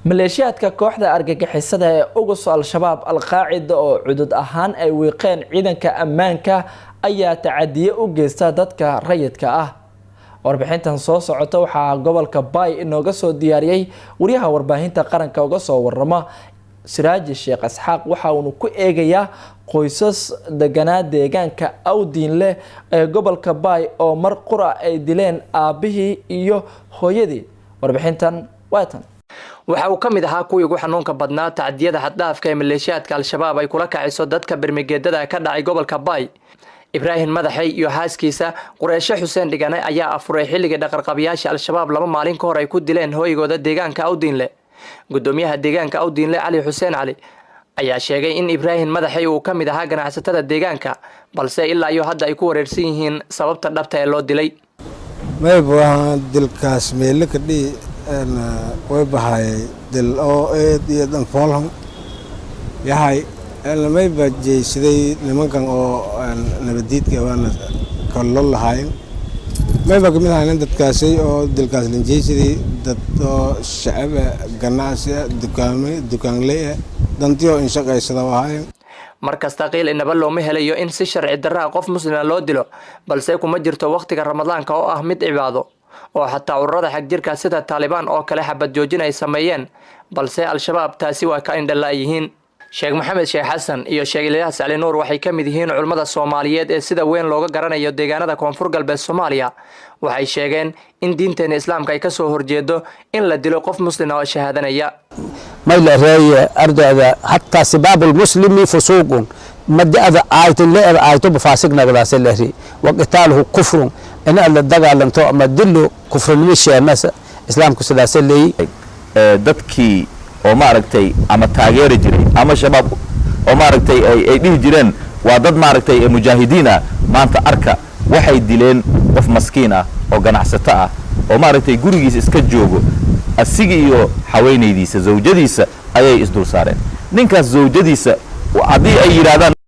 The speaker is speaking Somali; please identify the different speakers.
Speaker 1: Maleeshiyaadka kooxda argagixisada ee Ugus, Al-Shabaab, Al-Qaacida oo cudud ahaan ay wiiqeen ciidanka ammaanka ayaa tacadiye u geysta dadka rayidka ah. Warbixintan soo socota waxaa gobolka Baay inooga soo diyaariyey wariyaha Warbaahinta Qaranka uga soo warama, Siraaji Sheekh Isxaaq. Waxa uunu ku eegayaa qoysas deganaa deegaanka Awdiinleh ee gobolka Baay oo mar qura ay dileen aabihii iyo hooyadii. Warbixintan waa tan.
Speaker 2: Waxa uu ka mid ahaa kuwii ugu xanuunka badnaa tacdiyada xaddhaafka ee maleeshiyaadka Al-Shabaab ay kula kacayso dadka bermigeedada ka dhacay gobolka Baay. Ibraahim Madaxey iyo xaaskiisa Qureysho Xuseen Dhigane ayaa afuray xilligii dhaqarqabiyaasha Al-Shabaab 2 maalin ka hor ay ku dileen hooygooda deegaanka Awdiinle. Gudoomiyaha deegaanka Awdiinle, Cali Xuseen Cali, ayaa sheegay in Ibraahim Madaxey uu ka mid ahaa ganacsatada deegaanka, balse ilaa iyo hadda ay ku wareersan yihiin sababta dhabta ee loo dilay.
Speaker 3: Mayba waxaan dilkaas meelo ka dhihi way bahayay dil oo eed iyo dhan foolxun yahay. Mayba jeysaday nimankan oo nabadiidka waana kallo lahayn. Mayba kamid ahayn dadkaasi oo dilkaas lanjeysaday, dad oo shacab ah, ganacsi ah, dukaame, dukaanley ah, dantiyo in shaqaysada ahaayeen.
Speaker 2: Mar kasta qiil inaba looma helayo in si sharci darraa qof muslima loo dilo, balse kuma jirto wakhtiga Ramadaanka oo ah mid cibaado, oo xataa ururada xagjirka sida Taalibaan oo kale xabad joojin ay sameeyeen, balse Al-Shabaab taasi waa ka indhala yihiin. Sheekh Maxamed Sheekh Xasan iyo Sheekh Ilyaas Cali Nuur waxay ka mid yihiin culimmada Soomaaliyeed ee sida weyn looga garanayo deegaanada Koonfur Galbeed Soomaaliya. Waxay sheegeen in diinteena Islaamka ay kasoo horjeedo in la dilo qof muslima oo shahaadanaya.
Speaker 4: Mayla reeye ardayda حتى سباب المسلم فسوق madi ada aayto leeda aayto bafaasig nagdaase lehri وقتاله كفر in aad la dagaalanto ama dilo kufrinimo sheemasa. Islaamku sidaase leeyi.
Speaker 5: Dadkii oo maaragtay ama taageeri jiray ama Shabaab oo maaragtay ay dhihi jireen waa dad maaragtay mujaahidiin ah, maanta arka waxay dileen qof maskiin ah oo ganacsato ah oo maaragtay gurigiisa iska joogo. Asiga iyo haweenaydiisa, zawjadiisa, ayay isdul saareen. Ninkaas zawjadiisa haddii ay yidhaahdaan